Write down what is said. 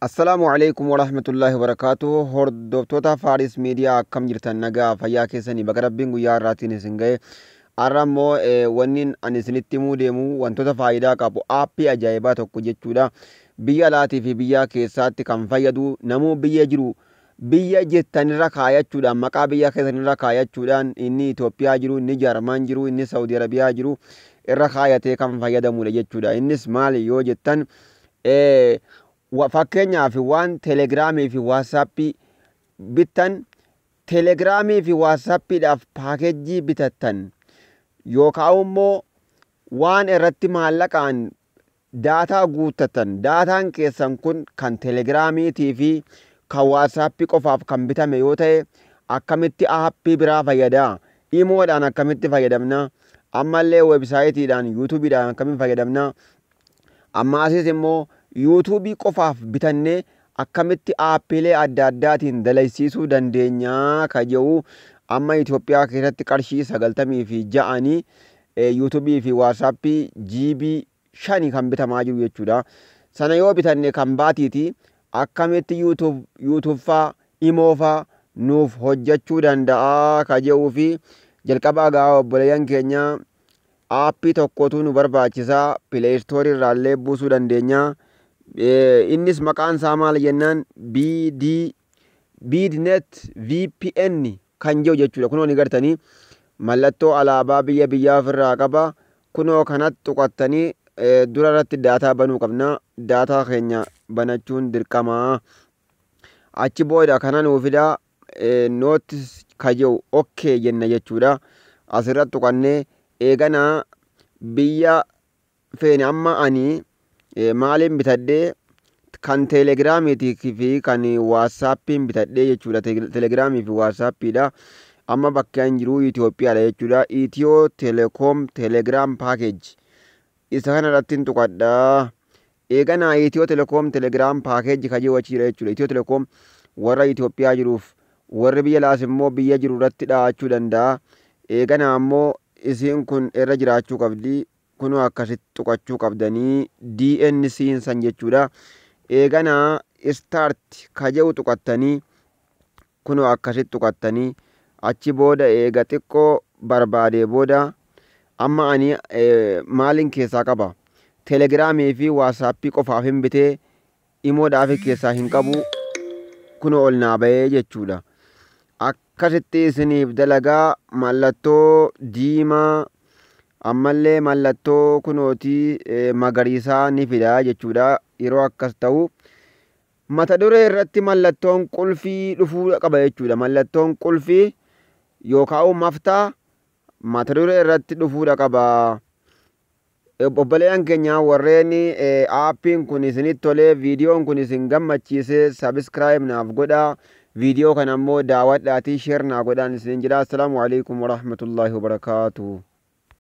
Assalaamu alaikum warahmatullaahi wabarakaatuh. Hordoftoota Faaris Miidiyaa, akkam jirtan? Nagaa fayyaa keessanii? Baga Rabbiin guyyaa har'aatiin isin ga'e. Har'a immoo wanni ani isinitti himuu deemu wantoota faayidaa qabu, aappii ajaa'ibaa tokko jechuudha. Biyya alaatii fi biyya keessaatti kan fayyadu, namuu biyya jiru biyya jirtanirra kaayachuudhaan, maqaa biyya keessanirra kaayachuudhaan, inni Itoophiyaa jiru, inni Jaarmaan jiru, inni Saudi Arabiyaa jiru irra kaayatee kan fayyadamudha jechuudha. Innis maali yoo jettan, fakkeenyaaf waan Telegiraamii fi Waatsaappii bittan, Telegiraamii fi Waatsaappiidhaaf paakeejii bitattan yookaan immoo waan irratti maallaqaan daataa guuttatan, daataan keessan kun kan Telegiraamiitii fi kan Waatsaappii qofaaf kan bitame yoo ta'e, akkamitti aappii biraa fayyadaa? Imoodhaan akkamitti fayyadamna? Ammallee weebsaayitiidhaan, yuutuubiidhaan akkamitti fayyadamna? Ammaasis immoo yuutuubii qofaaf bitannee akkamitti aappiilee adda addaatiin dalaysiisuu dandeenyaa ka jedhu. Amma Itoophiyaa keessatti qarshii 96nii yuutuubii fi Waatsaappii GB 5 kan bitamaa jiru jechuudha. Sana yoo bitanne kan baatiiti, akkamitti yuutuuffaa, imoofaa nuuf hojjechuu danda'a ka jedhuu fi jalqabaa gaa obboleeyyan keenya, aappii tokkotu nu barbaachisaa, Play Store irraallee buusuu dandeenya. Innis maqaan isaa maal jennaan, BD BidNet VPN kan jedhu jechuudha. Kunoo ni gartanii, mallattoo alaabaa biyya biyyaa ofirraa qaba. Kunoo kanatti tuqattanii dura irratti daataa banuu qabna. Daataa keenya banachuun dirqama. Achi booda kana nuu fidaa, nootis ka jedhu okay jenna jechuudha. Asirratti tuqannee eeganaa biyya feene. Amma ani maaliin bitadhee? Kan Teelegiraamiitii fi kan Waatsaappiin bitadhee jechuudha. Teelegiraamii fi Waatsaappiidha. Amma bakka hin jiru Itoophiyaadha jechuudha. Ethio Telecom Telegram package isa kana irratti hin tuqadha. Eeganaa Ethio Telecom Telegram package ka jiru achi jira jechuudha. Ethio Telecom warra Itoophiyaa jiruuf, warri biyya laas immoo biyya jiru irratti dhahachuu danda'a. Eeganaa ammoo isiin kun irra jiraachuu qabdi. Kunoo akkasitti tuqachuu qabdanii DNC san jechuudha. Eeganaa start ka jedhu tuqattanii, kunoo akkasitti tuqattanii, achi booda eega xiqqoo barbaadee booda, amma ani maaliin keessaa qaba? Teelegiraamii fi Waasaappii qofaaf hin bitee, imoodhaaf keessaa hin qabu. Kunoo ol naa bahee jechuudha. Akkasitti isiniif dalagaa. Mallattoo diimaa, ammallee mallattoo kunootii magariisaa ni fida jechuudha. Yeroo akkas ta'u mata duree irratti mallattoon qulfii dhufuu qaba jechuudha. Mallattoon qulfii yookaan maftaa mata duree irratti dhufuudha qaba. Obboleeyyan keenya, warreen aappiin kun isinitti tolee, viidiyoon kun isin gammachiise, subscribe naaf godhaa. Viidiyoo kana immoo daawwadhaatii share naa godhaan isinin jedha. Assalaamu alaikum warahmatullaahi wabarakaatuh.